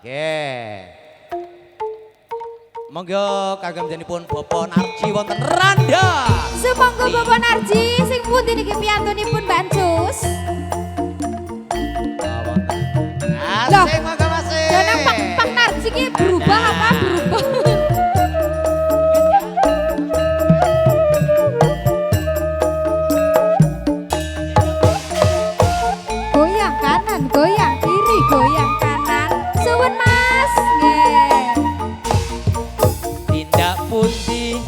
Oke. Monggo kagem janipun Bapak Narji wonten Randa. Sumangga Bapak Narji sing pundi niki piyantunipun Mbak Encus? Asik monggo Mas. Dana Pak Narji ki berubah apa berubah? Goyang kanan, goyang kiri, goyang kanan. Suwun Mas. Nggih. Tindak pundi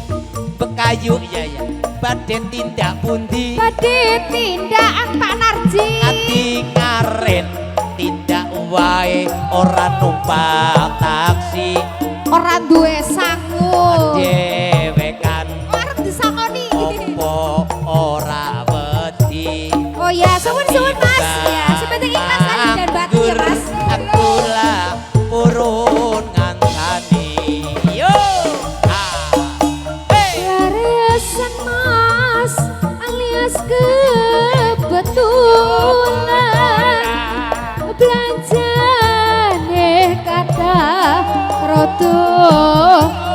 bekayu ya ya. Badhe tindak pundi? Badhe tindakan Pak Narji. Ati ngaren tindak wae ora numpak taksi. Ora duwe sangu. Dhewekan. Arep disangoni. Opo ora wedi. Oh ya, suwun-suwun Mas. Ya, sepenting ikhlas lahir dan batin ya Mas. Aku lah purun ngancani. Yo. Ah. Hey. Laresan Mas alias kebetulan belanjane kata rodo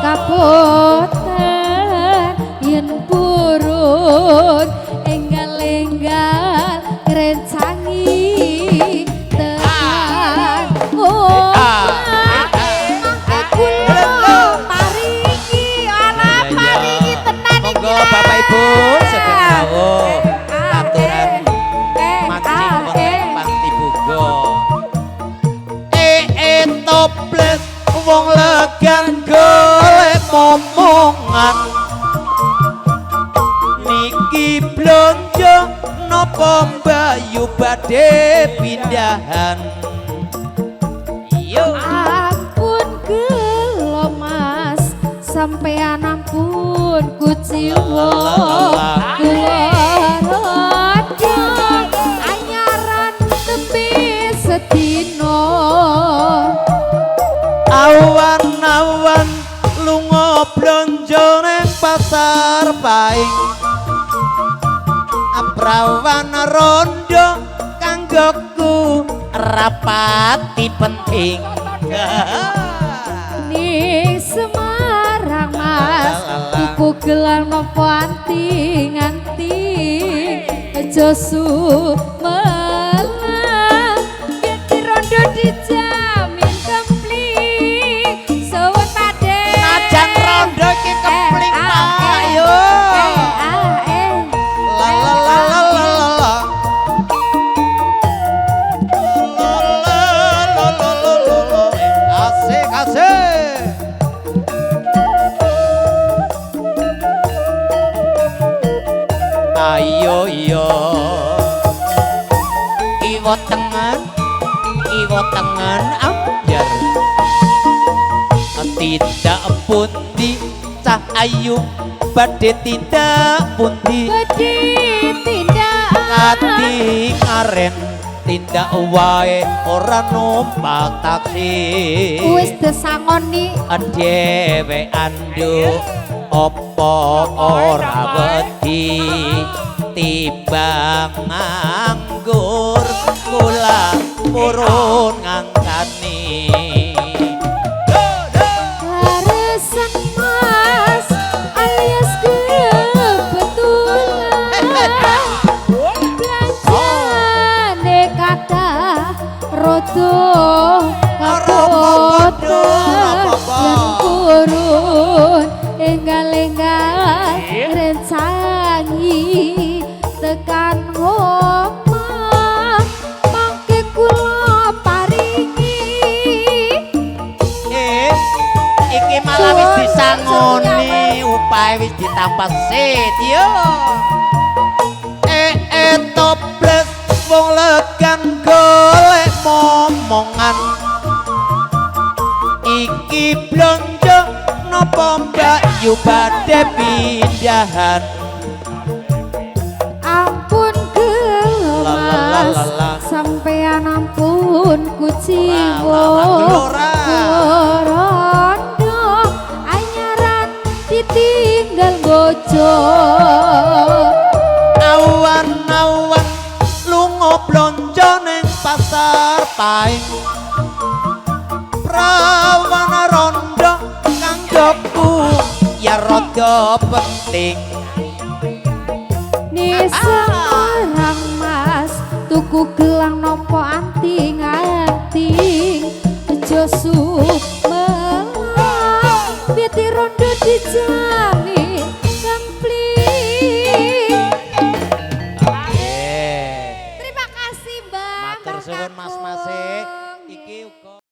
kapotan yen purun enggal-enggal ngrencangi tekan omah mangke kula paringi ala paringi tenan iki. Monggo Bapak Ibu sedaya rawuh katuran mancing wonten Panti Bugo. Toples wong legan golek momongan. Niki blonjo napa mbayu badhe pindahan. Yo. Ampun gelo Mas, sampean ampun kuciwa. Kula rada anyaran tembe sedina. Awan-awan lunga blonjo nang pasar Paing. Aprawan rondo kanggoku rapati penting. Ning Semarang Mas, tuku gelang nopo anting-anting. Aja sumelang yen rondo dijamin kempling. Suwun Pakde. Najan rondo iki kempling Pak yo. La la la la la la la. La la la la la la la. Asik asik. Ayo yo. Kiwa tengen ambyar. Tindak pundi cah ayu badhe tindak pundi? Badhe tindak ati ngaren tindak wae ora numpak taksi. Wis desangoni dhewean nduk apa ora wedi timbang nganggur kula purun ngancani. Laresan Mas alias kebetulan belanjane kata rodo kapotan yen purun enggal-enggal rencangi tekan omah mangke kula paringi. Iki malah wis disangoni, upahe wis ditampa sit yo. Toples wong legan golek momongan. Iki blonjo napa mbakyu badhe pindahan? Ampun gelo Mas, sampean ampun kuciwa. Kula rondo anyaran ditinggal bojo. Awan-awan lunga blonjo ning pasar Paing. rada penting. Ni Semarang, Mas, tuku gelang nopo anting-anting. Aja sumelang, pitik rondo dijak.